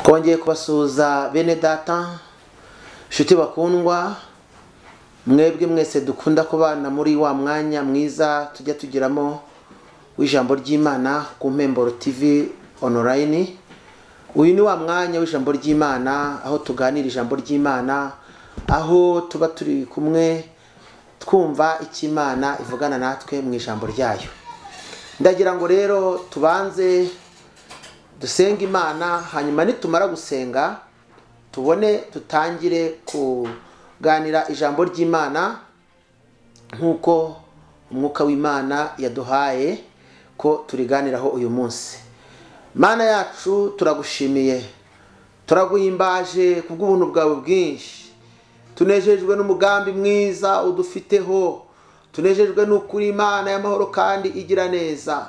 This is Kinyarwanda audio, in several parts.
Twongeye kubasuhuza bene data, inshuti bakundwa, mwebwe mwese dukunda kubana muri wa mwanya mwiza tujya tugiramo w'ijambo ry'Imana ku Mpemburo TV online. Uyu ni wa mwanya w'ijambo ry'Imana, aho tuganira ijambo ry'Imana, aho tuba turi kumwe twumva icyo Imana ivugana natwe mu ijambo ryayo. Ndagira ngo rero tubanze dusenge Imana, hanyuma nitumara gusenga tubone tutangire kuganira ijambo ry'Imana nk'uko umwuka w'Imana yaduhaye ko turiganiraho uyu munsi. Mana yacu, turagushimiye, turaguhimbaje kubw'ubuntu bwawe bwinshi. Tunejejwe n'umugambi mwiza udufiteho, tunejejwe n'ukuri Imana y'amahoro kandi igira neza.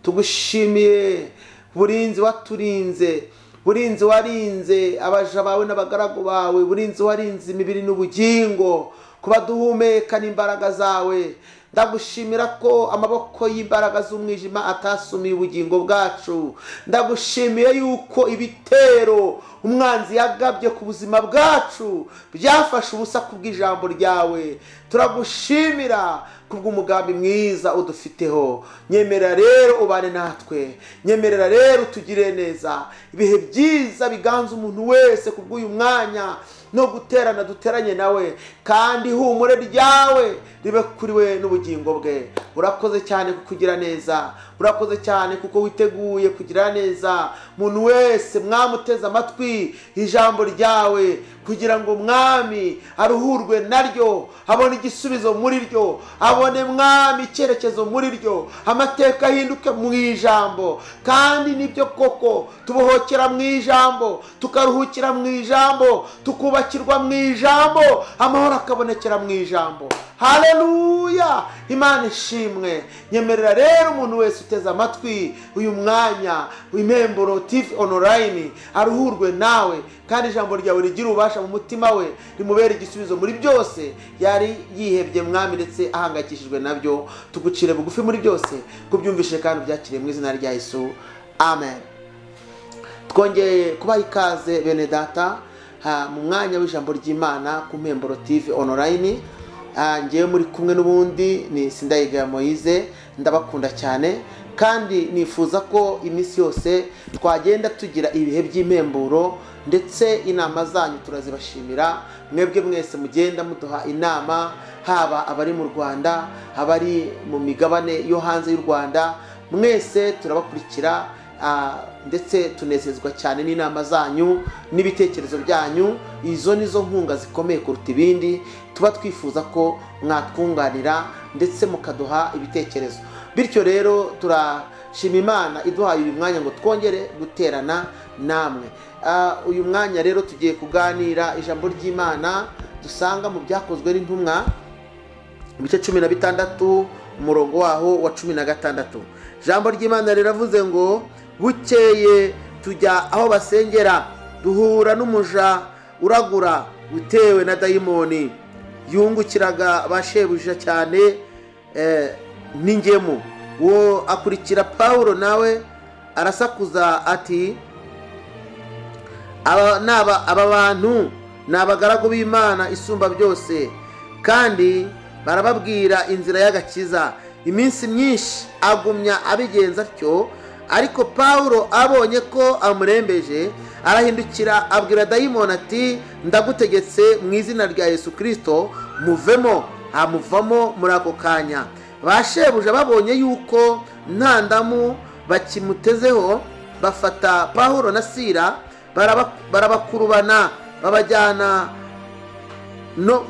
Tugushimiye burinzi waturinze, burinzi warinze abaja bawe n'abagaragu bawe, burinzi warinze imibiri n'ubugingo, kuba duhumeka n'imbaraga zawe. Ndagushimira ko amaboko y'imbaraga z'umwijima atasumiye ubugingo bwacu. Ndagushimiye yuko ibitero umwanzi yagabye ku buzima bwacu byafashe ubusa kubw'ijambo ryawe. Turagushimira kubw'umugambi mwiza udufiteho. Nyemerera rero ubane natwe, nyemerera rero utugire neza. Ibihe byiza biganza umuntu wese kubw'uyu mwanya no guterana duteranye nawe, kandi ihumure ryawe ribe kuri we n'ubugingo bwe. Urakoze cyane kukugira neza, urakoze cyane kuko witeguye kugira neza muntu wese mwamuteze amatwi ijambo ryawe, kugira ngo mwami aruhurwe naryo, abone igisubizo muri ryo, abone mwami icyerekezo muri ryo, amateka ahinduke mu ijambo. Kandi nibyo koko tubohokera mu ijambo, tukaruhukira mu ijambo, tukubakirwa mu ijambo, amahoro akabonekera mu ijambo. Haleluya, Imana ishimwe. Nyemerera rero umuntu wese uteze amatwi uyu mwanya w'Impemburo TV online aruhurwe nawe, kandi ijambo ryawe rigira ububasha mu mutima we, rimubere igisubizo muri byose yari yihebye mwami ndetse ahangayikishijwe nabyo. Tugucire bugufi muri byose, kubyumvishe kandi ubyakire mu izina rya Yesu, amen. Twongeye kubaha ikaze bene data mu mwanya w'ijambo ry'Imana ku Mpemburo TV online. Ngewe muri kumwe n'ubundi ni Sindayigaya Moise, ndabakunda cyane kandi nifuza ko iminsi yose twagenda tugira ibihe by'impemburo, ndetse inama zanyu turazibashimira mwebwe mwese mugenda muduha inama, haba abari mu Rwanda, abari mu migabane yo hanze y'u Rwanda, mwese turabakurikira ndetse tunezezwa cyane n'inama zanyu n'ibitekerezo byanyu. Izo nizo nkunga zikomeye kuruta ibindi tuba twifuza ko mwatwunganira ndetse mukaduha ibitekerezo. Bityo rero turashima Imana iduhaye uyu mwanya ngo twongere guterana namwe. Uyu mwanya rero tugiye kuganira ijambo ry'Imana dusanga mu Byakozwe n'Intumwa ibice 16 umurongo waho wa 16. Ijambo ry'Imana riravuze ngo bukeye tujya aho basengera, duhura n'umuja uragura utewe na dayimoni, yungukiraga ba shebuja cyane n'ingemu. Uwo akurikira Pawulo nawe arasakuza ati aba bantu ni abagaragu b'Imana isumba byose, kandi barababwira inzira y'agakiza. Iminsi myinshi agumya abigenza atyo, ariko Pawulo abonye ko amurembeje arahindukira abwira dayimoni ati ndagutegetse mu izina rya Yesu Kristo muvemo. Amuvamo muri ako kanya. Ba shebuja babonye yuko nta ndamu bakimutezeho, bafata Pawulo na Sila barabakurubana,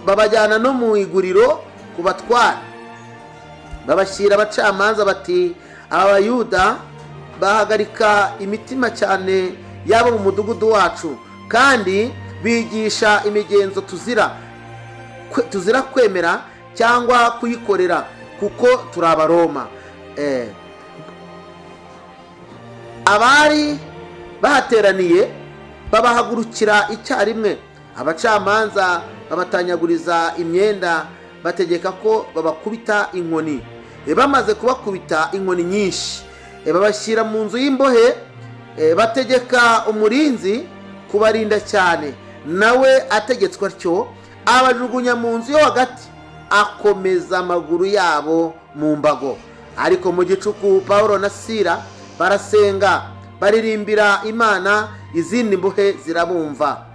babajyana no mu iguriro kubatwara. Babashyira abacamanza bati aba Bayuda bahagarika imitima cyane yabo mu mudugudu wacu, kandi bigisha imigenzo tuzira kwemera cyangwa kuyikorera, kuko turi Abaroma. Abari bahateraniye babahagurukira icyarimwe, abacamanza babatanyaguriza imyenda, bategeka ko babakubita inkoni. Bamaze kubakubita inkoni nyinshi, babashyira mu nzu y'imbohe, bategeka umurinzi kubarinda cyane. Nawe ategetswe atyo abajugunya mu nzu yo hagati, akomeza amaguru yabo mu mbago. Ariko mu gicuku Pawulo na Sila barasenga, baririmbira Imana, izindi mbohe zirabumva.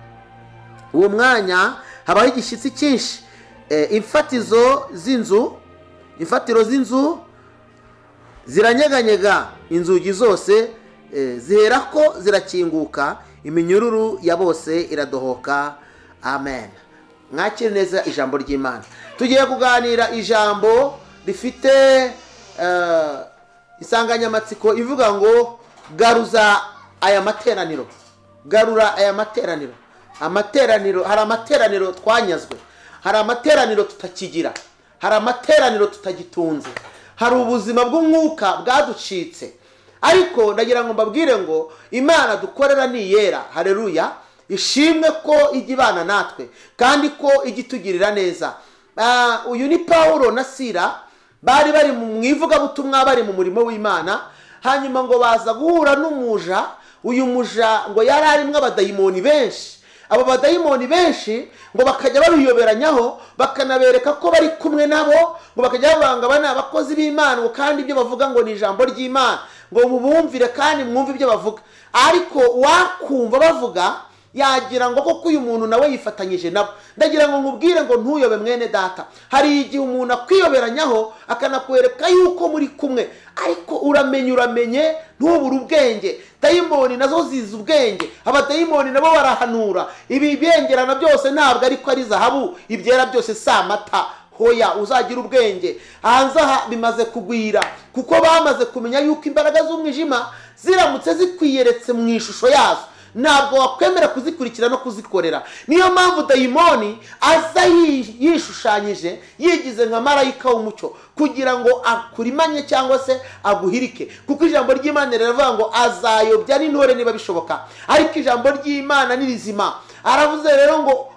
Uwo mwanya habaho igishyitsi cyinshi, imfatiro z'inzu ziranyeganyega, inzugi zose ziherako zirakinguka, iminyururu ya bose iradohoka. Amen. Mwakire neza ijambo ry'Imana. Tugiye kuganira ijambo rifite insanganyamatsiko ivuga ngo garuza aya materaniro, garura aya materaniro. Amateraniro, hari amateraniro twanyazwe, hari amateraniro tutakigira, hari amateraniro tutagitunze, hari ubuzima bw'umwuka bwaducitse. Ariko ndagira ngo mbabwire ngo Imana dukorera ni yera. Haleluya. Ishimwe ko ijya ibana natwe kandi ko ijya itugirira neza. Uyu ni Pawulo na Sila bari bari mu ivugabutumwa, bari mu murimo w'Imana. Hanyuma ngo baza guhura n'umuja. Uyu muja ngo yari arimo abadayimoni benshi. Abo badayimoni benshi ngo bakajya babiyoberanyaho, bakanabereka ko bari kumwe nabo, ngo bakajya banga bana abakozi b'Imana, ngo kandi ibyo bavuga ngo ni ijambo ry'Imana, ngo mubumvire kandi mwumve ibyo bavuga. Ariko wakumva bavuga yagira ngo koko uyu muntu nawe yifatanyije nabo. Ndagira ngo nkubwire ngo ntuyobe mwene data. Hari igihe umuntu akwiyoberanyaho akanakwereka yuko muri kumwe, ariko uramenye uramenye ntubure ubwenge. Dayimoni nazo zizi ubwenge, abadayimoni nabo barahanura. Ibi bengerana byose ntabwo ariko ari zahabu, ibyera byose si amata. Hoya, uzagira ubwenge. Hanze aha bimaze kugwira, kuko bamaze kumenya yuko imbaraga z'umwijima ziramutse zikwiyeretse mu ishusho yazo, ntabwo wakwemera kuzikurikira no kuzikorera. Niyo mpamvu dayimoni aza yishushanyije, yigize nka marayika w'umucyo, kugira ngo akurimanye cyangwa se aguhirike. Kuko ijambo ry'Imana riravuga ngo azayobya n'intore niba bishoboka, ariko ijambo ry'Imana ni rizima. Aravuze rero ngo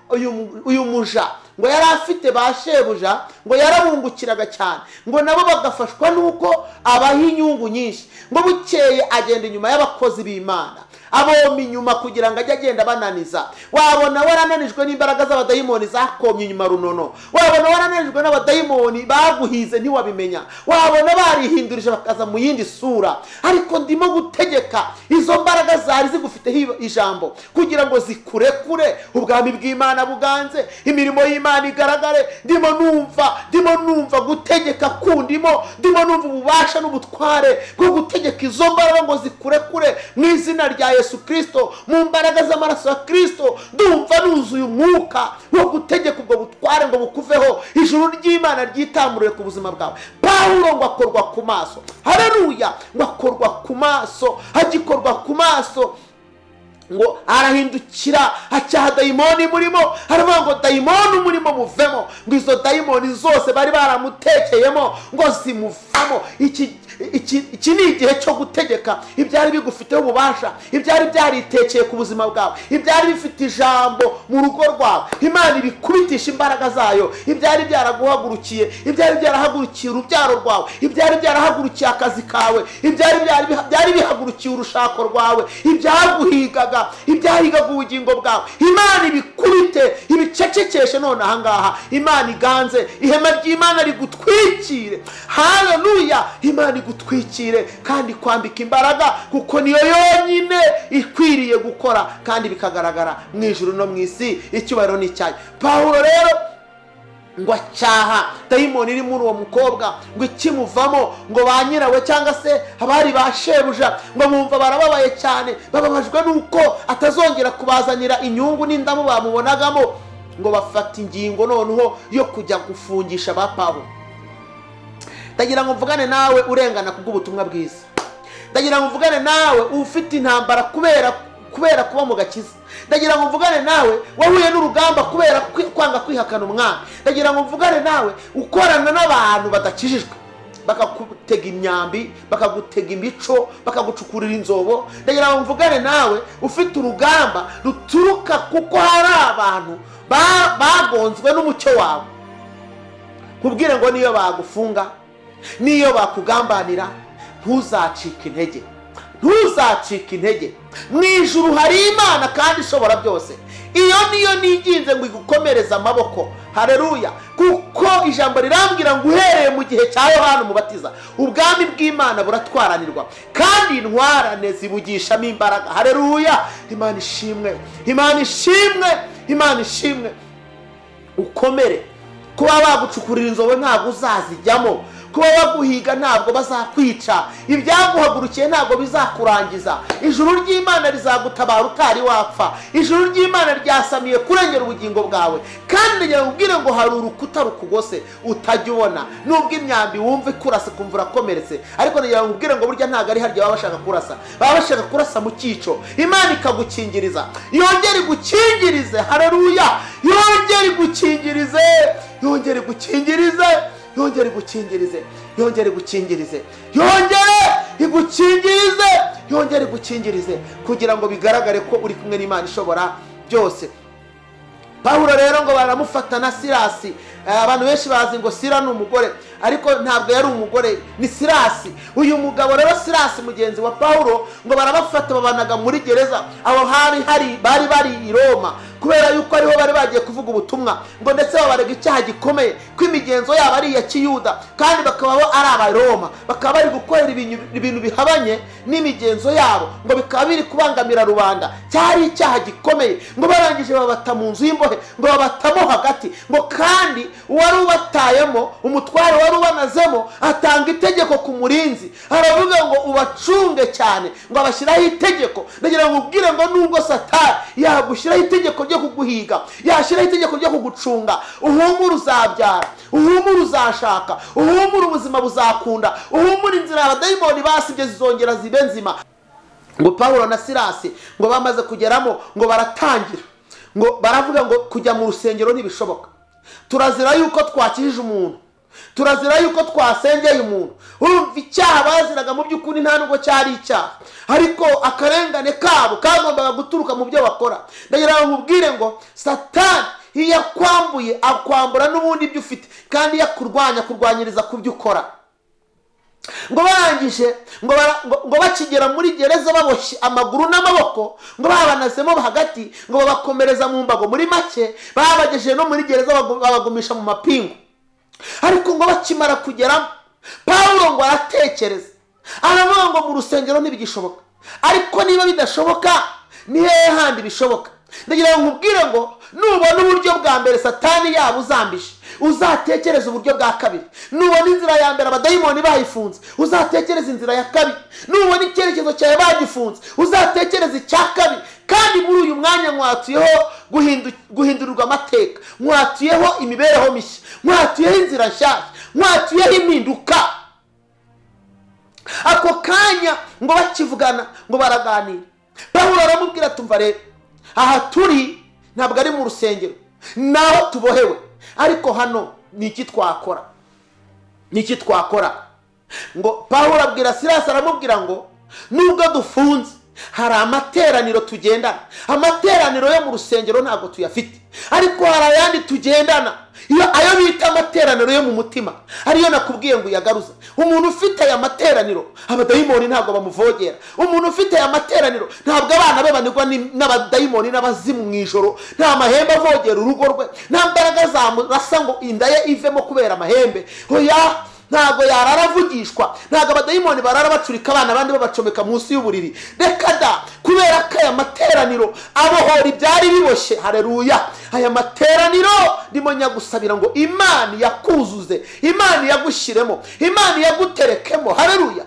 uyu muja ngo yari afite ba shebuja, ngo yarabungukiraga cyane, ngo nabo bagafashwa nuko abaha inyungu nyinshi. Ngo bukeye agenda inyuma y'abakozi b'Imana, aboma inyuma kugira ngo ajye agenda bananiza. Wabona warananijwe n'imbaraga z'abadayimoni zakomye inyuma runono, wabona warananijwe n'abadayimoni baguhize ntiwabimenya, wabona barihindurije bakaza mu yindi sura. Ariko ndimo gutegeka izo mbaraga zari zigufiteho ijambo kugira ngo zikurekure, ubwami bw'Imana buganze, imirimo y'Imana igaragare. Ndimo numva gutegeka kundimo, ndimo numva ububasha n'ubutware bwo gutegeka izo mbaraga ngo zikurekure mu izina rya Yesu Kristo, mu mbaraga z'amaraso ya Kristo. Ndumva nuzuye umwuka wo gutegeka ubwo butware ngo bukuveho, ijuru ry'Imana ryitamurire ku buzima bwawe. Pawulo ngo akorwa ku maso. Haleluya, ngo akorwa ku maso, agikorwa ku maso ngo arahindukira acyaha dayimoni murimo, aravuga ngo dayimoni umurimo muvemo. Ngo izo dayimoni zose bari baramutekeyemo ngo zimuvamo. Iki ni igihe cyo gutegeka ibyari bigufiteho ububasha, ibyari byaritekeye ku buzima bwawe, ibyari bifite ijambo mu rugo rwawe. Imana ibikubitisha imbaraga zayo. Ibyari byaraguhagurukiye, ibyari byarahagurukiye urubyaro rwawe, ibyari byarahagurukiye akazi kawe, ibyari byari bihagurukiye urushako rwawe, ibyaguhigaga, ibyahigaga ubugingo bwawe, Imana ibikubite, ibicecekeshe none ahangaha. Imana iganze, ihema ry'Imana rigutwikire. Haleluya, Imana igutwikire kandi kwambika imbaraga, kuko niyo yonyine ikwiriye gukora kandi bikagaragara mu ijuru no mu isi. Icyubahiro ni icyayo. Pawulo rero ngo acyaha dayimoni iri muri uwo mukobwa, ngo ikimuvamo, ngo ba nyirawe cyangwa se abari ba shebuja ngo bumva barababaye cyane, bababajwe nuko atazongera kubazanira inyungu n'indamu bamubonagamo, ngo bafata ingingo noneho yo kujya gufungisha ba Pawulo. Ndagira ngo mvugane nawe urengana kubw'ubutumwa bwiza. Ndagira ngo mvugane nawe ufite intambara kubera kuba mu gakiza. Ndagira ngo mvugane nawe wahuye n'urugamba kubera kwanga kwihakana umwami. Ndagira ngo mvugane nawe ukorana n'abantu badakijijwe, bakagutega imyambi, bakagutega imico, bakagucukurira inzobo. Ndagira ngo mvugane nawe ufite urugamba ruturuka kuko hari abantu bagonzwe n'umucyo wawe. Kubwire ngo niyo bagufunga, niyo bakugambanira, ntuzacike intege, Ntuzacike intege. Mu ijuru hari Imana kandi ishobora byose. Iyo niyo ninginze ngo igukomereze amaboko. Haleluya. Kuko ijambo rirambwira ngo uhereye mu gihe cya Yohana Umubatiza ubwami bw'Imana buratwaranirwa, kandi intwarane zibugishamo imbaraga. Haleluya. Imana ishimwe, Imana ishimwe, Imana ishimwe. Ukomere. Kuba bagucukurira inzobo ntabwo uzazijyamo, kuba baguhiga ntabwo bazakwica, ibyaguhagurukiye ntabwo bizakurangiza. Ijuru ry'Imana rizagutabara utari wapfa. Ijuru ry'Imana ryasamiye kurengera ubugingo bwawe. Kandi ndagira nkubwire ngo hari urukuta rukugose utajya ubona, nubwo imyambi wumva ikurasa ukumva urakomeretse, ariko ndagira nkubwire ngo burya ntabwo ari harya baba bashaka kurasa, baba bashaka kurasa mu cyico. Imana ikagukingiriza, yongere igukingirize. Haleluya. Yongere igukingirize, yongere igukingirize, yongere igukingirize, yongere igukingirize, yongere igukingirize, yongere igukingirize, kugira ngo bigaragare ko uri kumwe n'Imana ishobora byose. Pawulo rero ngo baramufata na Silasi. Abantu benshi bazi ngo Sila ni umugore, ariko ntabwo yari umugore, ni Silasi. Uyu mugabo rero Silasi mugenzi wa Pawulo ngo barabafata babanaga muri gereza aho hari bari bari i Roma, kubera yuko ariho bari bagiye kuvuga ubutumwa, ngo ndetse babarega icyaha gikomeye ko imigenzo yabo ari iya Kiyuda, kandi bakaba bo ari Abaroma, bakaba bari gukorera ibintu bihabanye n'imigenzo yabo, ngo bikaba biri kubangamira rubanda. Cyari icyaha gikomeye. Ngo barangije babata mu nzu y'imbohe, ngo babatamo hagati, ngo kandi uwari ubatayemo, umutware wari ubanazemo, atanga itegeko ku murinzi, aravuga ngo ubacunge cyane, ngo abashyiraho itegeko. Ndagira ngo ubwire ngo nubwo Satani yagushyiraho itegeko ryo kuguhiga, yashyiraho itegeko ryo kugucunga, uhumure uzabyara, uhumure uzashaka, uhumure ubuzima buzakunda, uhumure inzira abadayimoni basibye zizongera zibe nzima. Ngo Pawulo na Silasi ngo bamaze kugeramo, ngo baratangira, ngo baravuga ngo kujya mu rusengero ntibishoboka, turazira yuko twakijije umuntu, turazira yuko twasengeye umuntu. Urumva icyaha baziraga mu by'ukuri nta nubwo cyari icyaha, ariko akarengane kabo kagombaga guturuka mu byo bakora. Ndagira ngo nkubwire ngo Satani iyo akwambuye akwambura n'ubundi ibyo ufite, kandi iyo akurwanya akurwanyiriza ku byo ukora. Ngo barangije ngo bakigera muri gereza baboshye amaguru n'amaboko, ngo babanazemo hagati, ngo babakomereza mu mbago. Muri make babagejeje no muri gereza babagumisha mu mapingu. Ariko ngo bakimara kugeramo, Pawulo ngo aratekereza, aravuga ngo mu rusengero ntibigishoboka, ariko niba bidashoboka ni hehe handi bishoboka? Ndagira ngo nkubwire ngo nubona uburyo bwa mbere Satani yaba uzambije, uzatekereza uburyo bwa kabiri. Nubona inzira ya mbere abadayimoni bayifunze, uzatekereza inzira ya kabiri. Nubona icyerekezo cyawe bagifunze, uzatekereza icya kabiri. Kandi muri uyu mwanya nkwatuyeho guhindurirwa amateka, nkwatuyeho imibereho mishya, nkwatuyeho inzira nshyashya, nkwatuyeho impinduka. Ako kanya ngo bakivugana, ngo baraganira, Pawulo aramubwira tumva rero, aha turi ntabwo ari mu rusengero, naho tubohewe, ariko hano ni iki twakora? Ni iki twakora? Ngo Pawulo abwira Silasi, aramubwira ngo nubwo dufunze hari amateraniro tugendana, amateraniro yo mu rusengero ntabwo tuyafite, ariko hari ayandi tugendana, iyo ayo bita amateraniro yo mu mutima, ariyo nakubwiye ngo uyagaruze. Umuntu ufite aya materaniro abadayimoni ntabwo bamuvogera. Umuntu ufite aya materaniro ntabwo abana be banigwa n'abadayimoni n'abazimu mu ijoro, nta mahembe avogera urugo rwe, nta mbaraga zamurasa ngo inda ye ivemo kubera amahembe. Oya, ntabwo yarara avugishwa, ntabwo abadayimoni barara bacurika abana abandi babacomeka munsi y'uburiri. Reka da, kubera ko aya materaniro abohora ibyari biboshye. Haleluya. Aya materaniro ndimo nyagusabira ngo Imana yakuzuze, Imana yagushyiremo, Imana yaguterekemo. Haleluya.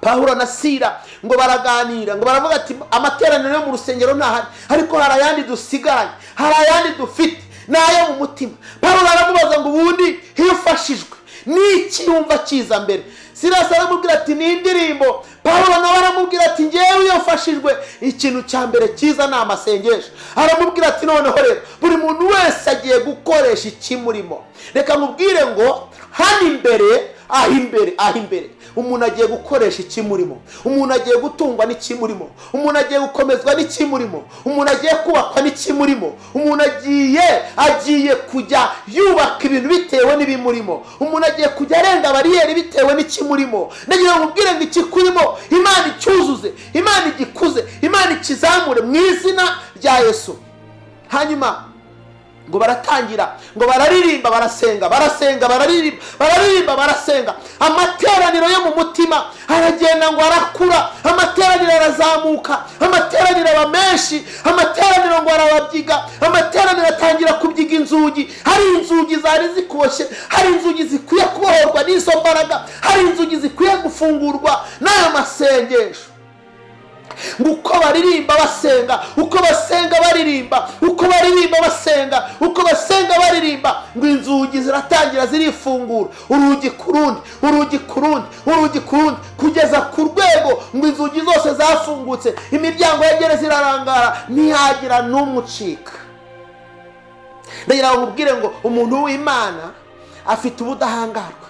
Pawulo na Sila ngo baraganira, ngo baravuga ati amateraniro yo mu rusengero ntahari, ariko hari ayandi dusigaranye, hari ayandi dufite, nayo mu mutima. Pawulo aramubaza ngo ubundi iyo ufashijwe niki yumva kiza mbere? Silasi aramubwira ati ni indirimbo. Pawulo nawe aramubwira ati ngewe iyo mfashijwe ikintu cya mbere cyiza ni amasengesho. Aramubwira ati noneho rero buri muntu wese agiye gukoresha ikimurimo. Reka mubwire ngo hano imbere, aho imbere, aho imbere umuntu agiye gukoresha ikimurimo, umuntu agiye gutungwa n'ikimurimo, umuntu agiye gukomezwa n'ikimurimo, umuntu agiye kubakwa n'ikimurimo, umuntu agiye kujya yubaka ibintu bitewe n'ibimurimo, umuntu agiye kujya arenga bariyeri bitewe n'ikimurimo. Ndagira ngo ubwire ngo ikikurimo Imana icyuzuze. mu izina rya Yesu. Hanyuma ngo baratangira, ngo bararirimba, barasenga, barasenga, bararirimba, bararirimba, barasenga. Amateraniro yo mu mutima aragenda ngo arakura, amateraniro arazamuka, amateraniro aba menshi, amateraniro ngo arababyiga, amateraniro atangira kubyiga inzugi. Hari inzugi zari zikoshye, hari inzugi zikwiye kubohorwa n'izo mbaraga, hari inzugi zikwiye gufungurwa n'aya masengesho. Uko baririmba basenga, uko basenga baririmba, uko baririmba basenga, uko basenga baririmba, ngo inzugi ziratangira zirifungura, urugi kurundi, urugi kurundi, urugi kurundi, kugeza ku rwego ngo inzugi zose zafungutse, imiryango ya gereza irarangara, ntihagira n'umwe ucika. Ndagira ngo nkubwire ngo umuntu w'Imana afite ubudahangarwa,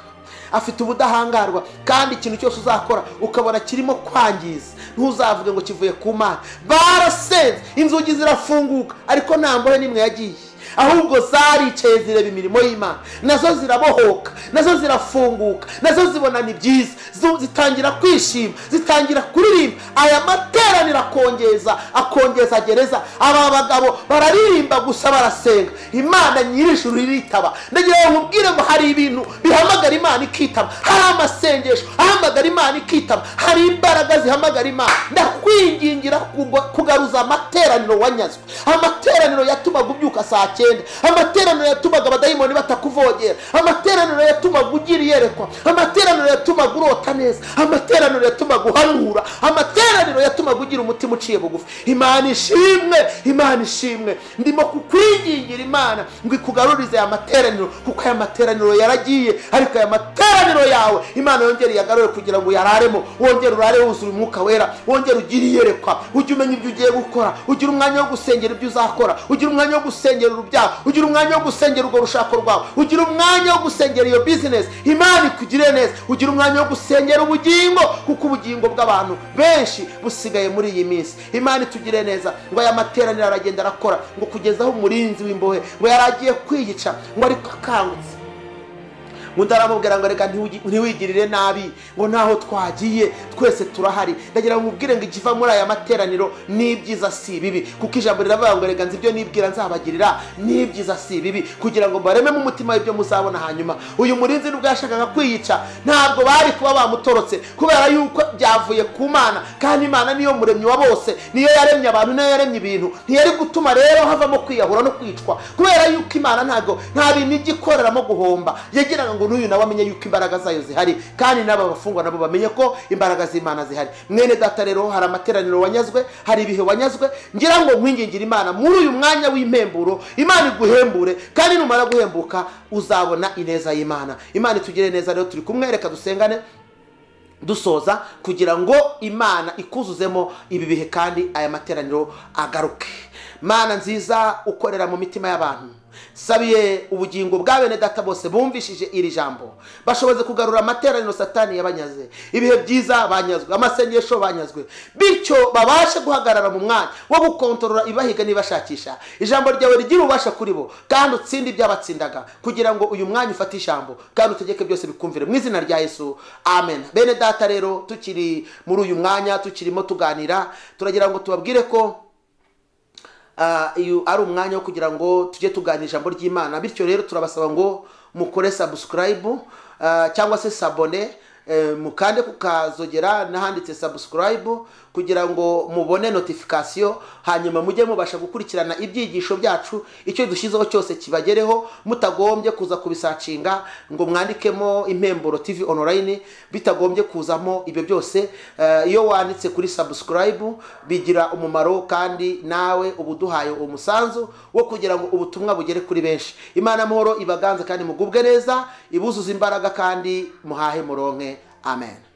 afite ubudahangarwa, kandi ikintu cyose uzakora ukabona kirimo kwangiza, ntuzavuge ngo kivuye ku Mana. Barasenze, inzugi zirafunguka, ariko nta mbohe n'imwe yagiye, ahubwo zaricaye zireba imirimo y'Imana, nazo zirabohoka, nazo zirafunguka, nazo zibona ni byiza, zitangira kwishima, zitangira kuririmba. Aya materaniro akongeza, akongeza gereza. Aba bagabo bararirimba gusa, barasenga, Imana nyir'ijuru iritaba. Ndagira ngo nkubwire ngo hari ibintu bihamagara Imana ikitaba, hari amasengesho ahamagara Imana ikitaba, hari imbaraga zihamagara Imana. Ndakwingingira kugaruza amateraniro wanyazwe, amateraniro yatumaga ubyuka saa 9, amateraniro yatumaga abadayimoni batakuvogera, amateraniro yatumaga ugira iyerekwa, amateraniro yatumaga urota neza, amateraniro yatumaga uhanura, amateraniro yatumaga ugira umutima uciye bugufi. Imana ishimwe, Imana ishimwe. Ndimo kukwingingira Imana ngo ikugarurize aya materaniro, kuko aya materaniro yaragiye, ariko aya materaniro yawe Imana yongere iyagarure kugira ngo yararemo, wongere urare wuzuye umwuka wera, wongere ugire iyerekwa, ujye umenya ibyo ugiye gukora, ugire umwanya wo gusengera ibyo uzakora, ugire umwanya wo gusengera urubyaro, ugira umwanya wo gusengera urwo rushako rwawe, ugira umwanya wo gusengera iyo business, Imana ikugire neza, ugira umwanya wo gusengera ubugingo, kuko ubugingo bw'abantu benshi busigaye muri iyi minsi. Imana itugire neza. Ngo aya materaniro aragenda arakora, ngo kugeza aho umurinzi w'imbohe ngo yaragiye kwiyica, ngo ariko akangutse, undi aramubwira ngo reka ntiwigirire nabi, ngo ntaho twagiye twese turahari. Ndagira ngo nkubwire ngo ikiva muri aya materaniro ni ibyiza si ibibi, kuko ijambo riravuga ngo reka nzi ibyo nibwira nzabagirira ni ibyiza si ibibi, kugira ngo mbarememo umutima w'ibyo muzabona hanyuma. Uyu murinzi nubwo yashakaga kwiyica, ntabwo bari kuba bamutorotse, kubera yuko byavuye ku Mana, kandi Imana niyo muremyi wa bose, niyo yaremye abantu, niyo yaremye ibintu. Ntiyari gutuma rero havamo kwiyahura no kwicwa, kubera yuko Imana ntabwo nta bintu ijya ikoreramo guhomba. Yagiraga ngo n'uyu nawe amenye yuko imbaraga zayo zihari, kandi n'aba bafungwa nabo bamenye ko imbaraga z'Imana zihari. Mwene data rero, hari amateraniro wanyazwe, hari ibihe wanyazwe. Ngira ngo nkwingingira Imana muri uyu mwanya w'impemburo, Imana iguhembure, kandi numara guhembuka uzabona ineza y'Imana. Imana itugire neza. Rero turi kumwe, reka dusengane dusoza kugira ngo Imana ikuzuzemo ibi bihe kandi aya materaniro agaruke. Mana nziza ukorera mu mitima y'abantu, sabiye ubugingo bwa bene data bose bumvishije iri jambo, bashoboze kugarura amateraniro Satani yabanyaze, ibihe byiza banyazwe, amasengesho banyazwe, bityo babashe guhagarara mu mwanya wo gukontorora ibahiga nibashakisha. Ijambo ryawe rigira ububasha kuri bo, kandi utsinde ibyabatsindaga, kugira ngo uyu mwanya ufate ijambo kandi utegeke byose bikumvire mu izina rya Yesu, amen. Bene data rero, tukiri muri uyu mwanya tukirimo tuganira, turagira ngo tubabwire ko iyo ari umwanya wo kugira ngo tujye tuganira ijambo ry'Imana. Bityo rero turabasaba ngo mukore subscribe cyangwa se sabone, mukande kukazogera n'ahanditse subscribe kugira ngo mubone notification, hanyuma mujye mubasha gukurikirana ibyigisho byacu, icyo dushyizeho cyose kibagereho mutagombye kuza kubisacinga ngo mwandikemo Impemburo TV online, bitagombye kuzamo ibyo byose. Iyo wanditse kuri subscribe bigira umumaro, kandi nawe ubuduhaye umusanzu wo kugira ngo ubutumwa bugere kuri benshi. Imana amahoro ibaganze kandi mugubwe neza, ibuzuze imbaraga kandi muhahe muronke. Amen.